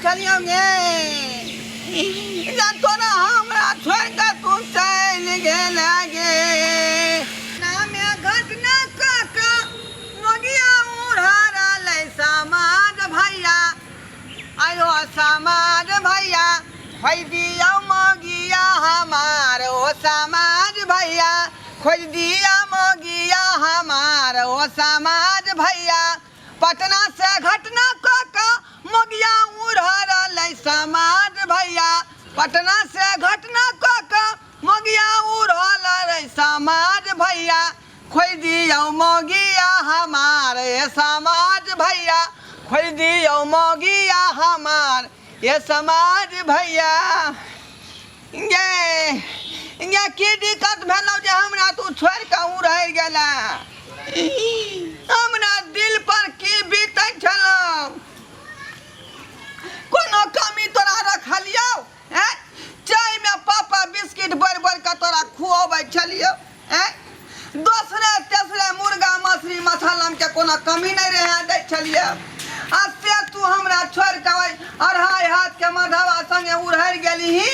छलियौ गे जे तोरा हमरा छोड़ि कऽ तू चलि गेला गे। नामे घटना कऽ कऽ मोगिया उड़ारलै समाज भैया, आयो समाज भैया, खोजि दियौ मोगिया हमार, ओ समाज भैया, खोजि दिया मोगिया हमार, ओ समाज भैया। पटना से घटना कऽ कऽ मोगिया उड़ल समाज भैया, पटना से घटना कऽ कऽ मोगिया उड़ल रे समाज भैया, खोजि दियौ मोगिया हमार ये समाज भैया, खोजि दियौ मोगिया हमार ये समाज भैया। गे गे की दिक्कत भेलौ जे हमरा तू छोड़ि कऽ उड़ि गेला? हमरा दिल पर की बीतै छलौ? कोनो कमी तोरा रखलियौ? हैं, चायमे पापा बिस्किट बोरि बोरि कऽ तोरा खुअबै छलियौ। हैं, दोसरे तेसरे मुर्गा मछली मसालाके कोनो कमी नहि रहै दै छलियै, आ से तू हमरा छोड़ि कऽ ओहि अढ़ाई हाथके मधवा संगे उड़हरि गेलीही।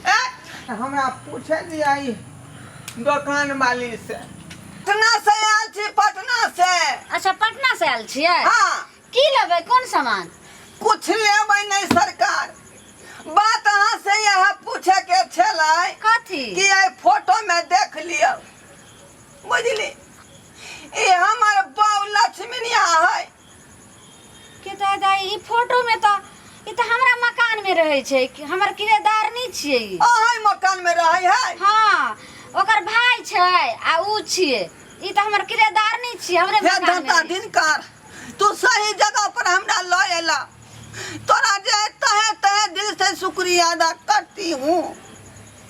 हैं, हमरा पूछे दिया ई दोकान वाली से। पटना से आयल छी, पटना से। अच्छा, पटना से आयल छियै? हाँ। की लेबै, कोन सामान? कुछ लेबै नहि सरकार, बात अहाँ से यह पूछे के छलै। कथी? कि एहि फोटो में देख लियौ, बुझली, ई हमर बऊ लक्ष्मीनिया है। के दादा, ई फोटो में तो ई तऽ हमरा मकान में रहै छै, हमर किरायेदार नहि छियै ई। अहाँ मकान में रहै है? हाँ, ओकर भाई छै आ ऊ छियै। ई तऽ हमर किरायेदार नहि छियै, हमरे हे मकान में दाता रहै छै। दिनकर, तू सही जगह पर हमरा लऽ एला, तोरा जे तहे तहे दिल से शुक्रिया अदा करती हूँ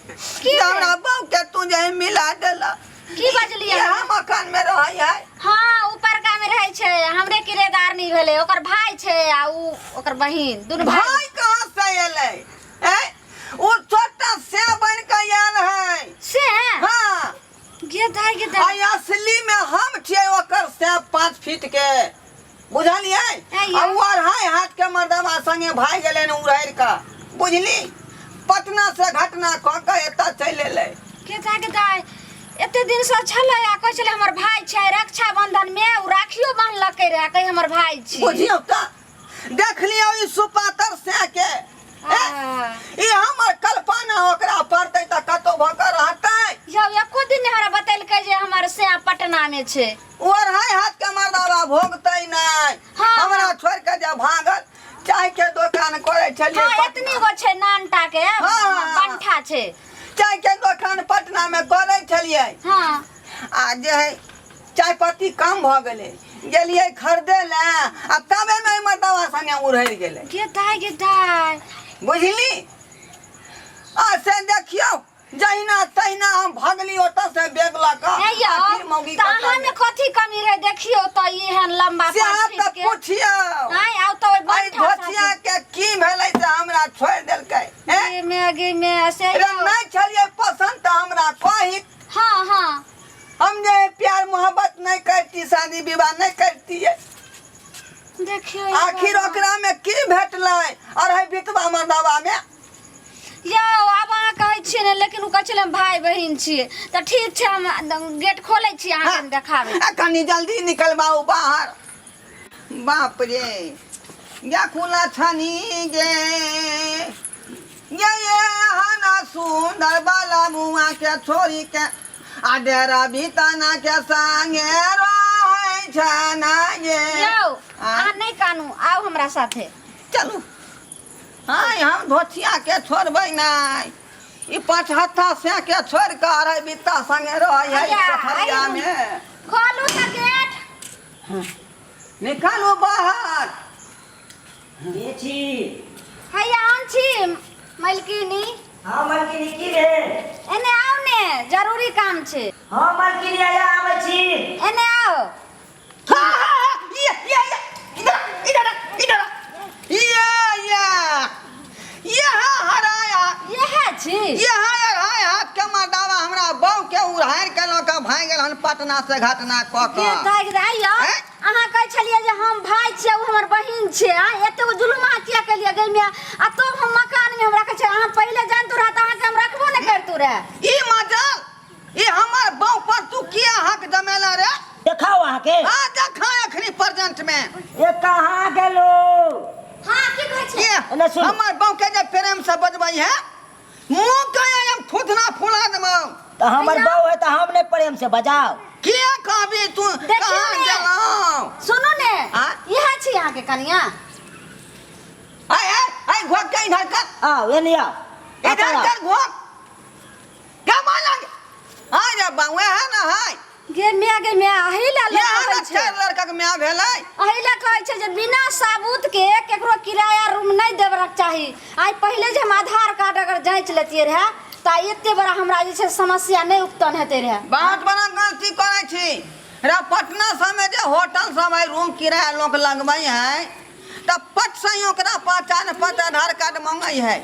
की जे हमरा बहू के तू जे मिला देला। की बजलियै? यहाँ मकान में रहै है? हाँ, ऊपरका में रहै छै, हमरे किरायेदार नहीं भेलै। ओकर भाई छै आ ऊ ओकर बहिन, दुनू भाई। भाई कहाँ से एलै? हैं, ओ छोटा से बन के आयल है। से? हाँ। गे दाई, गे दाई। आ असली में हम छियै ओकर से 5 फीट के, बुझलियै? ऐ आ उ अढ़ाई हाथ के मर्दवा संगे भाग गेलै ने उड़ैर के, बुझली, पटना से घटना कऽ के एतऽ चलि एलै। के दाई, गे दाई, एते दिन से छलै आ कहै छलै हमर भाई छै। रक्षाबंधन में उ राखियो बान्हलकै रहै, कहै हमर भाई छै। बुझियौ तऽ देख लियौ ई सुपातर से के आ। ई हमर कल्पना ओकरा पड़तै तऽ कतौ भऽ कऽ रहतै? यौ, एको दिन नहि हमरा बतेलकै जे हमर से पटना में छै। ओ अढ़ाई हाथ के मर्दावा भोगतै नहि। हाँ। हमरा छोड़ के जे भागल, चाय के दोकान करै छलियै। हाँ, एतनी गो छै नानटा के। हाँ। बंठा छै। चाय के दोकान पटना में करै छलियै। आ जे है चाय पत्ती कम भऽ गेलै, गेलियै खरीदे लए आ तबे मे मर्दावा संगे उड़हरि गेलै। गे दाइ, गे दाइ। बुझली, आ से देखियौ जहिना तहिना हम भगली ओतऽ से बैग लऽ कऽ। हे यौ, आ फिर मौगी तऽ के अहाँमे कथी कमी रहै? देखियौ तऽ एहन लम्बा से 5 अहाँ फीट तऽ के। पुछियौ। आँय, आउ तऽ ओहि एहि बंठा धोतिया साथे। के की भेलै से हमरा छोड़ि देलकै? हैं? गे मे, गे मे, से रे यौ। नहि छलियै पसन्द तऽ हमरा कही। हाँ, हाँ। हम जे प्यार मोहब्बत नहीं करती, शादी विवाह नहीं करती। देखियौ यौ आखिर बाबा। ओकरा में की भेटलै अढ़ाई बितवा मर्दावा में? यौ, आब अहाँ कहै छियै ने, लेकिन ओ कहै छलै हम भाय बहिन छियै। तऽ ठीक छै, हम गेट खोलै छी, अहाँके हम देखाबै। आ कनी जल्दी निकलबाउ बाहर। बाप रे, या खुला छनी गे ये ये हना सुंदर बाला मुआ के छोड़ी के आ डेरा बिताना के संगे रहै छना गे। यौ, अहाँ नहि कानू, आउ हमरा साथे। चलू। आय, हम धोतिया के छोड़बै नहि। ई पाँच हत्था से के छोड़ के अढ़ाई बित्ता संगे रहै है आइया, कोठरिया आइया। में। खोलू तऽ गेट। निकालू बाहर। के छी? हैया, हम छी मलकिनी। हाँ मलकिनी, की भेल? एने आउ ने, जरूरी काम छै। हाँ मलकिनी, आया आबै छी। एने आउ। हाँ, हाँ, हाँ, ये ये ये इधर आ, इधर आ, इधर आ। ये ये यहाँ हराया। इएह छी। यहाँ अढ़ाई हाथ के मर्दावा हमरा बहू के उड़ारि के लऽ के भागि गेल हन पटना से घटना कऽ के कऽ। दाइ दाइ यौ, हैं? अहाँ कहै छलियै जे हम भाय छियै, ओ हमर बहिन छियै। आँय, एतेक जुलुम अहाँ किया केलियै? गई माय आ तब हम मकान में हम रखै छै अहाँ पहिले जानतू रह तऽ अहाँके हम रखबो नहि करतू रहे। ई मजाल ई हमर बाऊ पर तू किया हक जमेला रे? देखाओ अहाँके। आ देखा अखनी प्रेजेंट में। ए कहाँ गेलो? हाँ की कहै छै? ये एने सुन। हमर बाऊ के जे प्रेम से बजबै है मुंह के हम थुथना फुला देबौ। तो हमर बहू है तो हम नहीं प्रेम से बजाओ। किया कहबी तू देखियौ कहाँ ने। गेलौ? सुनू ने आ? इएह छी अहाँके कनिया। आय आय आय घोक के इधर कर। आओ एने आओ। इधर कर घोक। क्या मालंग आय रे बाऊ है ना हाय। गे माय गे माय अही ला ये लोक है ना कहै छै। चार लड़का के माय भेलै। अही ला कहै छै जे बिना साबुत के केकरो किराया रूम नहि देबक चाही। आइ पहिले जे हम आधार कार्ड अगर जाँच लेतियै रहे तऽ आइ एते बड़ा हमरा जे छै समस्या नहि उत्पन्न हेतै रहे। बहुत बड़ा गलती करै छी रे। पटना सबमे जे होटल सब है रूम किराया लोक लगबै है तऽ पट से ही ओकरा पहचान पत्र आधार कार्ड मांगै है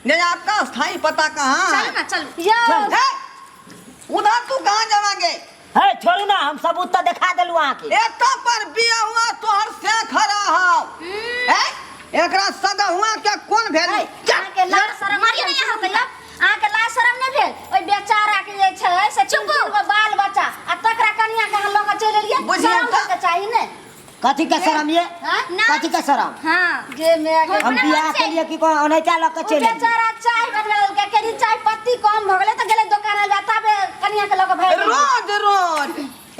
जे आपका स्थायी पता कहाँ है। चलू ना चलू। यौ हे, उधर तू कहाँ जावागे? हे छोड़ू ना, हम सबूत तो देखा देलू अहाँके। एतऽ पर बिया हुआ तोहर से खड़ा हौ। हे, एकरा सगा हुआ के कोन भेल? अहाँके लाज शरम मारिए नहि अहाँ कहियौ, अहाँके लाज शरम नहि भेल? ओहि बेचारा के जे छै से चुप। तीन गो बाल बच्चा आ तकरा कनिया के अहाँ लऽ कऽ चलि एलियै। बुझियौ शरम तऽ। होइके चाही ने। कथी के शरम ये? हाँ? ना। कथी के शरम? हाँ। गे माय गे। हम अपना बियाह मन से। के लिए की कहो ओनाहिते लऽ के ओ चलि एलियै। बेचारा चाय बनबै लेलकै, केरी चाय पत्ती कम भऽ गेलै तऽ गेलै दोकान मे ताबे कनिया के लऽ कऽ भागि गेलै। रोज रोज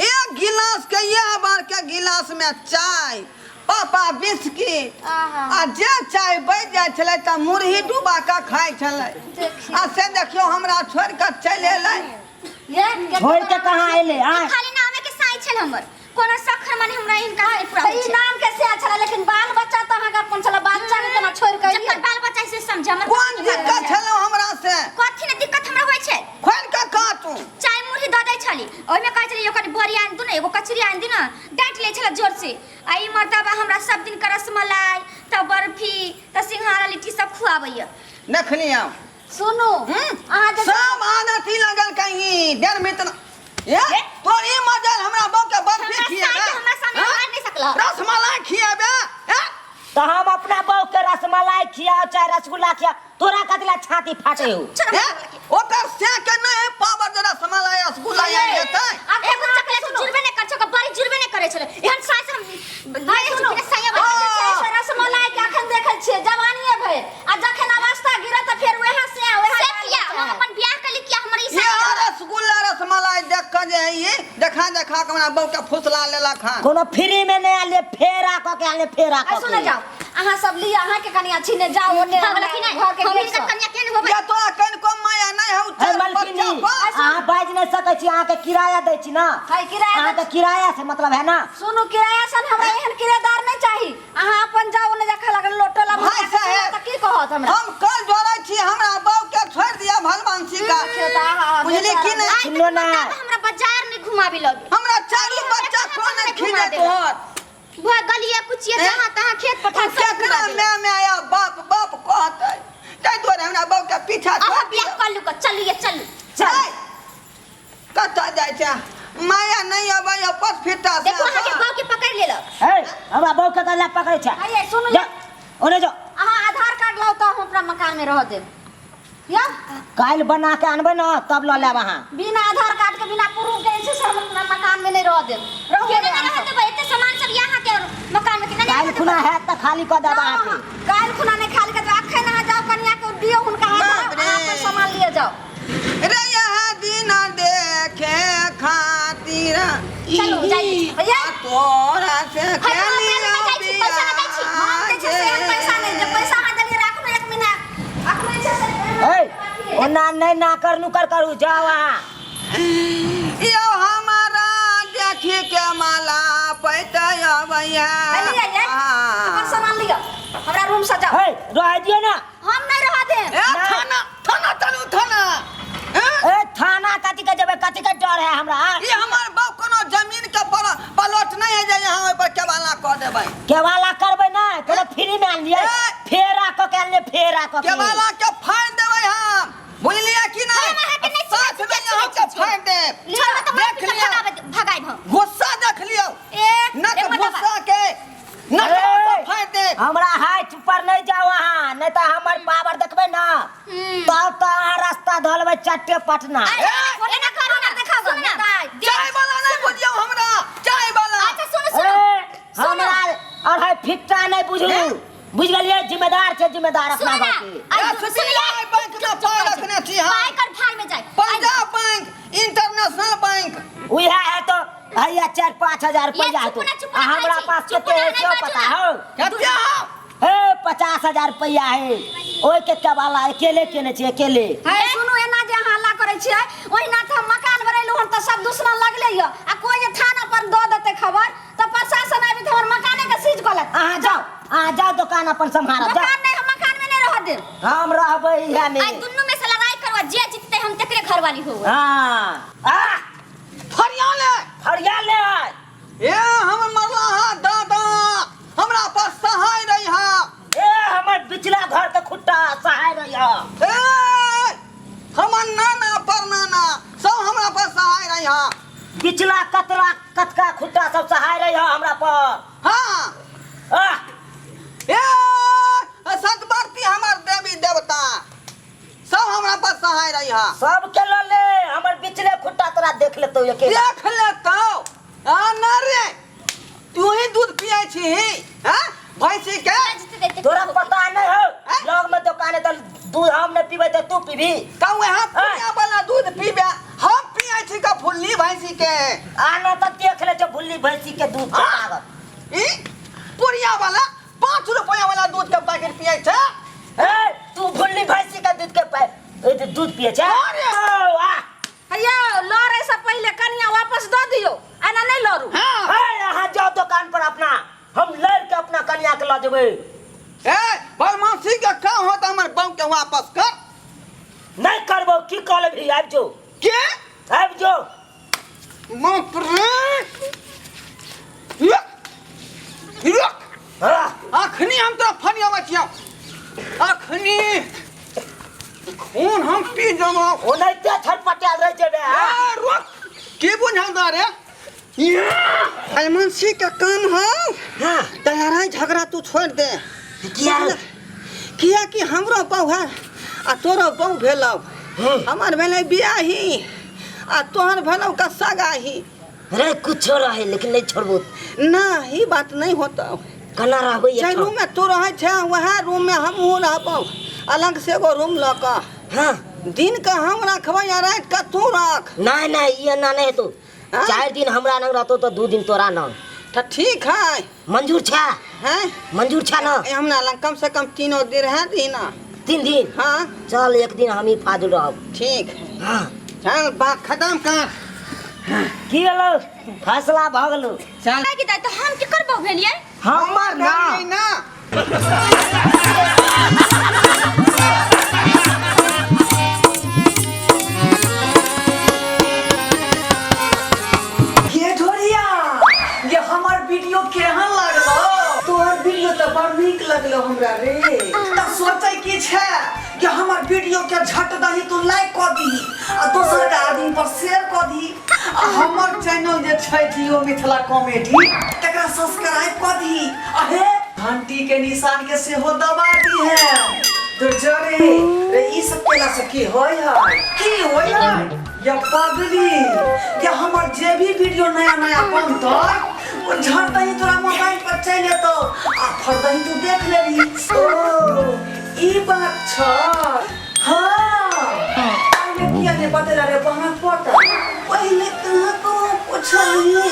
एक गिलास के यह बार के गिलास में चाय पापा बिस्किट आहा। आ जे चाय बचि जाइ छलै तऽ मुरही डुबा कऽ खाइ छलै। देखियौ। आ से देखियौ हमरा छोड़ि कऽ चलि एलै। ये छोड़ि के कहाँ एलै? आँय? खाली नामे के साई छल हमर, कोनो सखर माने हमरा हिनका से पूरा तऽ होइ ई छै। नाम के से छलै लेकिन बाल बच्चा तऽ अहाँके अपन छलै, बच्चा के केना छोड़ि कऽ एलियै? जकर बाल बच्चा से समझ हमर कोन कथी दिक्कत छलौ हमरा से? कथी ने दिक्कत हमरा होइ छै? खोलि कऽ कह तू। चाय मुरही दऽ दै छली, ओहिमे कहै छली एगो कनि बड़ी आनि दू ने, एगो कचरी आनि दू ने, डाँटि लै छलै जोर से। आ ई मर्दबा हमरा सब दिन के रसमलाई तऽ बर्फी तऽ सिंघाड़ा लिट्टी सब खुआबैया। देखली आब। सुनू अहाँ जे सब आदत ही लगल कहीं डेढ़ मित्र ये तोर ई मजल हमरा बहू के बर्फी हमरा खिएबे। साइके हमरा सामने हाँ? मार नहीं सकला। रसमलाई खिएबे ए? तो हम अपना बहू के रसमलाई खियाओ चाहे रसगुल्ला खियाओ, तोरा कथी ला छाती फाटे हो? चलो ए? ओकर से के नहीं पावर जे रसमलाई रसगुल्ला आनि देतै। एगो चॉकलेट जुड़बे नहीं कर छौ, बड़ी जुड़बे नहीं करे छलै। एहन सास हम नहीं सुनू। सुनू साया अहाँ जे छै से रसमलाई के अखन देखै छियै जवानिये भरि, आ जखन अवस्था गिरत तऽ फेर वएह से वएह से बाल किया बच्चा हम हैत। अपन बियाह के लिए किया हमर ई ये साया रसगुल्ला रसमलाई देख के जे है ई देखा देखा के हमरा बहू के फुसला लेलक हन। कोनो फ्री में नहीं आले, फेरा क के आले, फेरा आ क सुने के। जाओ अहाँ सब लिअ, अहाँके कनिया छी ने जाओ ओने भगला कि नहीं? घर के हम गेट हिनकर सँ। कनिया केहन होबै? या तोरा कनिको माया नहीं हौ, हे चल मलकिनी, बच्चा पर। अहाँ बाजि नहीं सकै छी, अहाँके किराया दै छी ना। है, किराया दै अहाँके किराया से मतलब है ना। सुनू किराया सन हमरा एहन किरायेदार नहीं चाही। अहाँ अपन जाओ ने जखा लगल लोटो ला भाई साहेब। तऽ की कहत हमरा? हम कल जोड़ै छी हमरा बहू के छोड़ि दिया भगवान जी का। देखियौ तऽ आहा, बुझली की नहीं? आइ तक सुनो ना। मर्दाबा हमरा बाजार नहीं घुमाबी लगे। हमरा चारू हमरा बच्चा कहाँ कोन कहाँ खींचे घुमा देलक? तोहर? भऽ गलिए कुचिए ए? जहाँ तहाँ खेत पथार सब केकरा घुमा देलक। माय माय आ बाप बाप कहतै? ताहि दुआरे हमरा बहू के पीछा अहाँ छोड़ि बियाह दियौ। कऽ लू गऽ, चलू ये चलू। चल। ए, कतऽ जाइ छै? माया नहीं अबै पस फिटा से। देखो अहाँके बहू के पकड़ि लेलक। हे, हमरा बहू के कथी ला पकड़ै छै? आइए, सुनू जा, ओने जो। अहाँ आधार कार्ड लाउ तऽ हम अपना मकान में रह देब। यौ काल्हि बना के अनबै ने तब लऽ लेब अहाँ। बिना आधार कार्ड के बिना प्रूफ के जे छै से हम अपना मकान में नहीं रह देब। रहू केना देब नहि अहाँ रहत देबै? एते सामान सब यहाँ के मकान में केना नहि काल्हि रहत खुना देबै? हैत तऽ खाली कऽ देब जाउ अहाँके। अहाँ, काल्हि खुना नहि खाली कऽ देब, अखन अहाँ जाउ कनिया के दियौ हुनका हाथ बाप में, रे। अहाँ अपन सामान लिए जाउ। रे यह दिन देखे खातिर चलू जाइ छी। भैया तोरा से हम खेलियो जाइ छी, पैसा नहि दै छी। हम जे छै से एहन पैसा नहि जे पैसा अहाँ देलियै राखू ने एक महीना अखन जे छै से हे, ओना नहि नाकर नुकर करू, जाउ अहाँ। यो हमारा देखी के माला पैत अबैया। लिअ ये, अपन सामान लिअ, हमरा रूम से जाउ। हे, रहै दियौ ना। हम नहीं रह देब। ए थाना थाना चलू थाना। ए? ए थाना कथी के जेबै, कथी के डर है हमरा? ई हमर बाप कोनो जमीन के पर प्लॉट नहीं है जे यहाँ ओहि पर केवाला कऽ देबै। केवाला करबै ना, कोनो फ्री में आनलियै, ए! फेरा क के आनलियै, फेरा क के। केवाला के फाड़ देबै हम, बुझलियै कि नहीं? हम अहाँके नहि साथ चिन्है में छी, यहाँ के फाड़ देब। छोड़बै तऽ देख मारि लियौ। भगायब हम। गुस्सा देख लियौ। ए, न ए तऽ मर्दाबा। गुस्सा के न ए! तऽ फाड़ देब। हमरा हाथ पर नहीं जाओ अहाँ। नहीं तो हमर पावर देखबे ना तब तो अहाँ रास्ता धलबै चट्टे पटना। अरे एना करू ना, देखाओ सुन ना। चाय वाला नहीं बुझियो हमरा, चाय वाला। अच्छा सुनो सुनो। ए, हमरा अढ़ाई फिट्टा नहीं बुझू, बुझ गेलियै? जिम्मेदार छै, जिम्मेदार अपना सुन ना। बाप के। आई SBI सुनिए। बैंक में पाय रखने छी हम। पाय कर भाड़ में जाए। Punjab bank, international bank. उएह है तो हैया 4-5 हजार रुपया ये हेतौ। चुप ना, चुप ना आ हमरा खाइ छी। पास चुप कते ना, है नहीं सेहो बाजू पता ना। हौ? कते हौ? हे 50,000 रुपया है, ओहि के केवाला अकेले केने छी, अकेले। हे सुनू, एना जे अहाँ हल्ला करै छियै ओहिना तऽ हम मकान बनेलहुँ हन तऽ सब दुश्मन लगले यऽ, आ कोइ जे थाना पर दऽ देतै खबर तऽ प्रशासन आबि तऽ हमर मकाने के सीज कऽ लेत। अहाँ जाओ, अहाँ जाओ, दुकान अपन सम्हारब, जाओ। दुकान नहीं, हम मकान में नहीं रह देब। हम रहबै इएह में। आई दुन्नू में से लड़ाई करवा, जे जीतते हम तकरे घरवाली होबै। हाँ। आ फरिया ले, फरिया ले आय। ए हमर मरला हा दादा, हमरा पर सहाय रही हा। ए हमर बिचला घर के खुट्टा सहाय रही हा। ए हमर नाना पर नाना सब हमरा पर सहाय रही हा। बिचला कतरा कतका खुट्टा सब सहाय रही हा हमरा पर। हाँ। आ ए सतबरती हमर देवी देवता सब हमरा पर सहाय रही हा। सब के ल ले, हमर बिचले खुट्टा तोरा देख लेतौ अकेला। देख लेतौ। आ ना रे, तू ही दूध पिए छी हां भैंसी के? तोरा पता नहीं हो, लग में दुकान है तो दूध हम नहीं पीबै तो तू पीबी। का वहाँ पुनिया वाला दूध पीबे, हम पिए छी का फुल्ली भैंसी के। आना तो देख ले जो भुल्ली भैंसी के दूध के ताकत। ई पुनिया वाला 5 रुपया वाला दूध के पैकेट पिए छे। ए तू भुल्ली भैंसी के दूध के दूध पिए छे? अरे। ओ, आ। हैया लड़े से पहले कनिया वापस दऽ दियौ, एना नहीं लड़ू। हाँ। ए, अहाँ जाओ दुकान पर अपना, हम लड़ के अपना कनिया के लऽ जेबै। ए बदमाशी के का होता, हमर बहू के वापस कर। नहीं करबो, की कह लेबही? आबि जो। के? आबि जो। बाप रे। रुक। रुक। हाँ। अखनी हम तोरा फनिया छियौ, अखनी खून हम पी जबौ। ओनाहिते छटपटायल रहै छै बे, हाँ? ए, रुक। की बुझल दा रे? मनसी के काम हौ। हाँ। त लड़ाई झगड़ा तू छोड़ दे। किया? किया कि हमरो बहू है आ तोरो बहू भेलौ। हमर भेलै बियाही आ तोहर भेलौ का सगाही। रे कुछो रहे लेकिन नहीं छोड़बो। ना ई बात नहीं होता। कना रहबै जे एठाम? रूम में तू रहै छै वएह रूम में हमहूँ रहबौ, अलग से एगो रूम लऽ कऽ। हाँ। दिन के हम रखबै आ राति के तू रख। नहीं नहीं ई एना नहीं हेतौ। हाँ? 4 दिन हमरा नंग रहतौ तो 2 दिन तोरा नंग। तऽ ठीक है। मंजूर छा? हैं? मंजूर छा ना? ए, हमरा लग कम से कम 3 दिन रह दी ना। 3 दिन? हाँ। चल 1 दिन हम ही फाजुल रहब। ठीक है। हाँ। चल बात खत्म कर। की गेलो? फैसला भऽ गेलो। चल। की दाइ, तऽ हम की करबो भेलियै? हमर ना। ना। ये ढोरिया, ये हमर वीडियो केहन लागलो? तोहर वीडियो तऽ बड़ नीक लगलो हमरा रे। तऽ सोचै की छै कि हमर वीडियो के झट दही तू लाइक कऽ दीही आ दोसर के आदमी पर शेयर कऽ दीही आ हमर चैनल जे छै जियो मिथिला कॉमेडी तकरा सब्सक्राइब कऽ दीही आ हे घंटी के निशान के सेहो दबा दीहे। दुर्जरे रे, ई सब केला से की होय है? की होय है? या पगली, या हमर जे भी वीडियो नया नया बनतै ओ झट दही तोरा मोबाइल पर चलि एतौ आ फट दही तू देख लेबही। ओ ई बात छ। हाँ, पहिले किया नहि बतेला रे बहन पोता? पहिले कहाँ कहाँ पुछलही?